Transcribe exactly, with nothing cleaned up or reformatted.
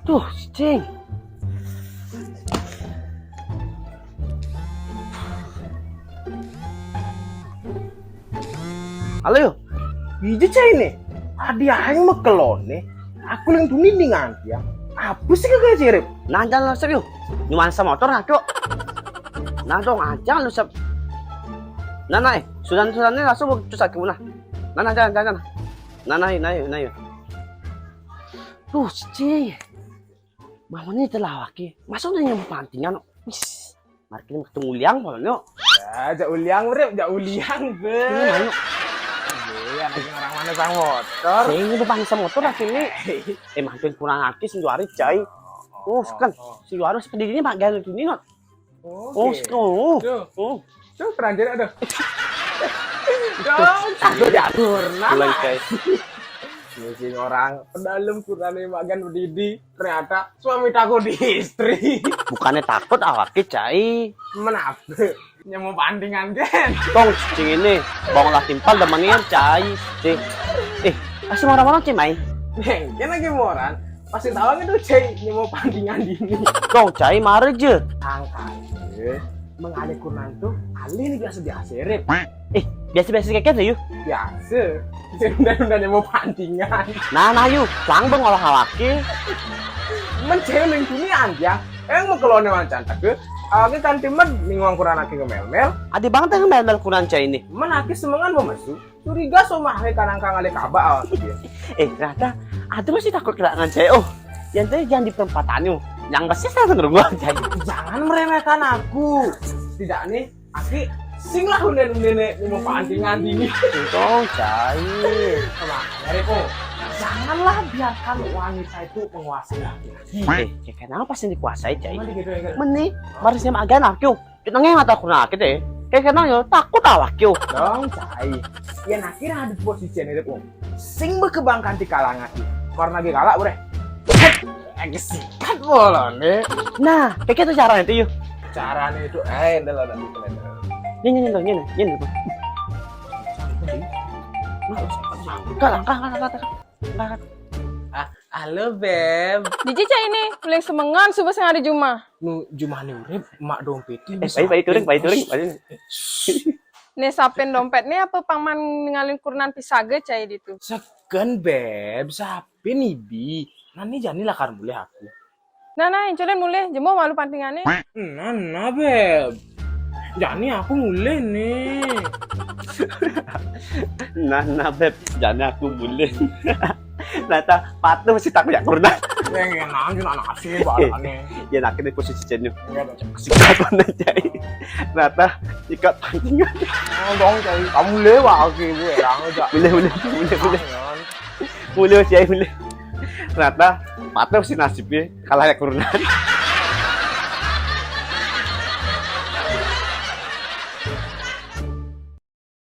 Tuh, cing. Halo, yo. Ija cai ne. Adi aing mah kelone. Aku leng tuni di nganti ya. Apa sih kagak cerep? Nah, jangan lu sep, yo. Nyuman sama motor ngaco. Nah, dong aja lu sep. Nah, nah, eh. Sudah, sudah nih langsung terus aku nah. Nah, nah, jangan, jangan. Nah, nah, nah, nah, nah. Tuh, cing. Mama ni telah waki. Masa udah nyampe pantingan. Wis. Mari kita ketemu uliang, pokoknya. Ya, jak uliang, Rip, jak uliang, be. Ini mana? Iya, lagi orang mana sang motor? Saya ini depan sama motor lah sini. Eh, makin kurang laki sing juari, cai. Oh, kan. Si juari seperti ini, Pak, gaya ini, not. Oh, Oke. Oh. Tuh. Oh. Tuh, peranjir, aduh. Dong, aku jatuh, nah. Pulang, cai. Misi orang pedalem kurane magan berdidi. Ternyata suami takut di istri. Bukannya takut awake, cai. Menapa? Nyemu pantingan, Gen. Tong, cing ini. Bang lah timpal demenir, cai. Cing. Eh, kasih orang-orang, cing, mai. Neng, kan lagi moran. Pasti tahu gitu, cai. Nyemu pantingan ini. Tong, cai, mare je. Angkat. Mengalih kunan tuh, alih nih biasa-biasa, Rip. Eh, biasa-biasa kayak gitu, yuk. Biasa. Udah-udah nyemu pantingan. Nah, nah, yuk. Langbeng olah awake. Men cewek lingkungan ya. Yang mau keluar nih wancan tak ke. Awake kan timet nih ngomong kurang laki ngemel-mel. Ade banget yang ngemel-mel kurang cai ini. Men aki semengan mau masuk. Curiga sama hai kanang kang ale kaba awake dia. Eh, ternyata ade masih takut kena ngan cai. Oh, yang tadi jangan di perempatan yuk. Yang pasti saya ngerungok cai. Jangan meremehkan aku. Tidak nih, aki sing lah unden-unden nih mau pantingan dini. Entong, cai. Sama, dari po. Janganlah biarkan wanita itu menguasai laki-laki. Eh, ya kenapa sih dikuasai, cai? Emang gitu ya, kan? Meni, baru saya magan aku. Kita nggak mata kurang kita ya. Kayak kenal yo, takut awak yo. Dong, cai. Ya, nah, kira ada posisi ini, po. Sing berkebangkan di kalangan ini. Karena lagi kalah, bre. Lagi sikat bolone. Nah, kayak gitu caranya itu, yuk. Caranya itu, eh, ini lo nanti kalian. Ini, ini, ini, ini, ini. Nah, angkat, angkat, angkat, angkat, angkat. Ah, halo, Beb. Dija cai ini, paling semengan subuh sengari jumah. Nu jumah ni urip, mak dompet. Eh, baik, baik, turing, baik, turing, baik. Nih, sapin dompet nih apa pang man ngalin kurunan pisaga cai ditu? Seken, Beb, sapin ibi. Nani jani lakar mulih aku. Nah, nah, inculin mulih, jembo malu pantingannya. Nah, nah, Beb. Jani aku mulih nih. Nah, nah, Beb, jani aku mulih. Nah, ta, patuh sih tak ya kurna. Yang enak aja, anak asli, bahannya. Ya, nak ini posisi jenuh. Enggak ada. Sikat mana, cai. Nah, ta, ikat pantingan. Oh, dong, cai. Kamu lewat, oke, gue, yang aja. Mulih, mulih, mulih, mulih. Mulih, cai, mulih. Ternyata patuh sih nasibnya, kalah ya kurunan.